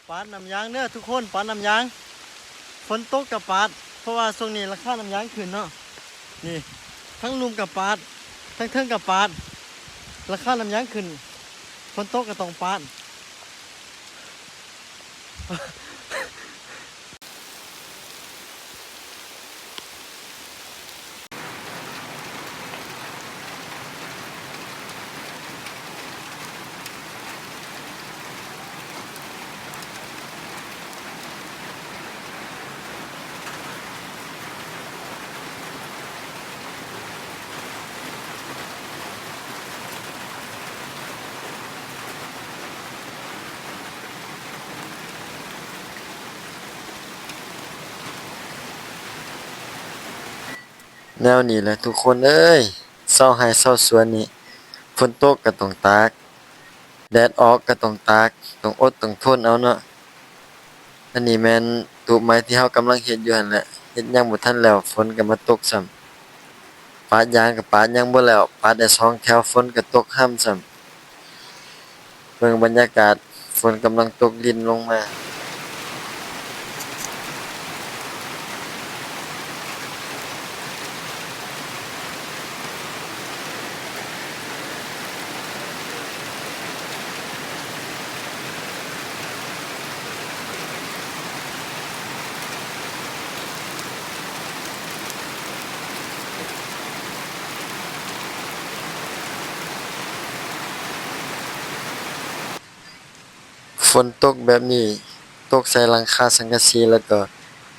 ປາດນ້ຳຢາງເດີທຸກຄົນ, ປາດນ້ຳຢາງ. ຝົນຕົກກະປາດ ເພາະວ່າຊ່ວງນີ້ລາຄານ້ຳຢາງຂຶ້ນເນາະ. ນີ້ ທັງລຸ່ມກະປາດ ທັງເທິງກະປາດ, ລາຄານ້ຳຢາງຂຶ້ນ ຝົນຕົກກະຕ້ອງປາດ. ແນວນີ້ແຫຼະທຸກຄົນເອີຍ, ຊາວໄຮ່ຊາວສວນນີ້ ຝົນຕົກກະຕ້ອງຕາກ ແດດອອກກະຕ້ອງຕາກ, ຕ້ອງອົດຕ້ອງທົນເອົາເນາະ. ອັນນີ້ແມ່ນຕູບໄມ້ທີ່ເຮົາກຳລັງເຮັດຢູ່ຫັ້ນແຫຼະ, ເຮັດຫຍັງບໍ່ທັນແລ້ວ ຝົນກະມາຕົກຊ້ຳ. ປາດຢາງກະປາດຍັງບໍ່ແລ້ວ, ປາດໄດ້ສອງແຖວ ຝົນກະຕົກຮຳຊ້ຳ. ເບິ່ງບັນຍາກາດ ຝົນກຳລັງຕົກລິນລົງມາ. ຝົນຕົກແບບນີ້ ຕົກໃສ່ຫຼັງຄາສັງກະສີ ແລ້ວກໍ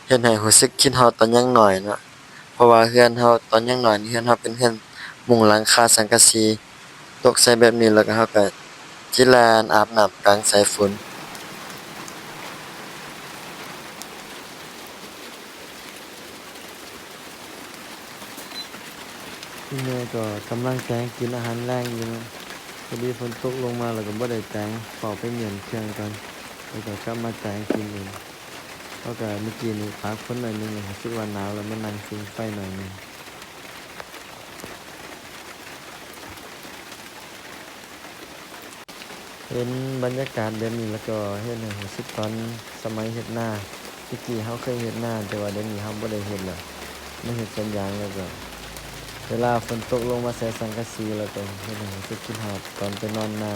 ເຮັດໃຫ້ຮູ້ສຶກຄິດຮອດຕອນຍັງນ້ອຍເນາະ. ເພາະວ່າເຮືອນເຮົາຕອນຍັງນ້ອຍນີ້ ເຮືອນເຮົາເປັນເຮືອນມຸງຫຼັງຄາສັງກະສີ, ຕົກໃສ່ແບບນີ້ແລ້ວກໍເຮົາກໍຊິແລ່ນອາບນ້ຳກາງສາຍຝົນ. ອີ່ແມ່ກໍກຳລັງແກງກິນອາຫານແລງຢູ່ເນາະ. ພໍດີຝົນຕົກລົງມາແລ້ວກໍບໍ່ໄດ້ແກງ, ເຝົ້າໄປມ້ຽນເຄື່ອງກ່ອນ ແລ້ວກໍກັບມາແກງກິນອີກ. ເຮົາກໍມື້ກີ້ນີ້ຕາກຝົນໜ້ອຍໜຶ່ງ ຮູ້ສຶກວ່າໜາວແລ້ວ ມານັ່ງຟິງໄຟໜ້ອຍໜຶ່ງ. ເຫັນບັນຍາກາດແບບນີ້ແລ້ວກໍເຮັດໃຫ້ຮູ້ສຶກຕອນສະໄໝເຮັດນາ. ແຕ່ກີ້ເຮົາເຄີຍເຮັດນາ ແຕ່ວ່າດຽວນີ້ເຮົາບໍ່ໄດ້ເຮັດແລ້ວ, ມາເຮັດສວນຢາງແລ້ວກໍ ເວລາຝົນຕົກລົງມາໃສ່ສັງກະສີ ແລ້ວກໍເຮັດໃຫ້ຮູ້ສຶກຄິດຮອດຕອນໄປນອນນາ.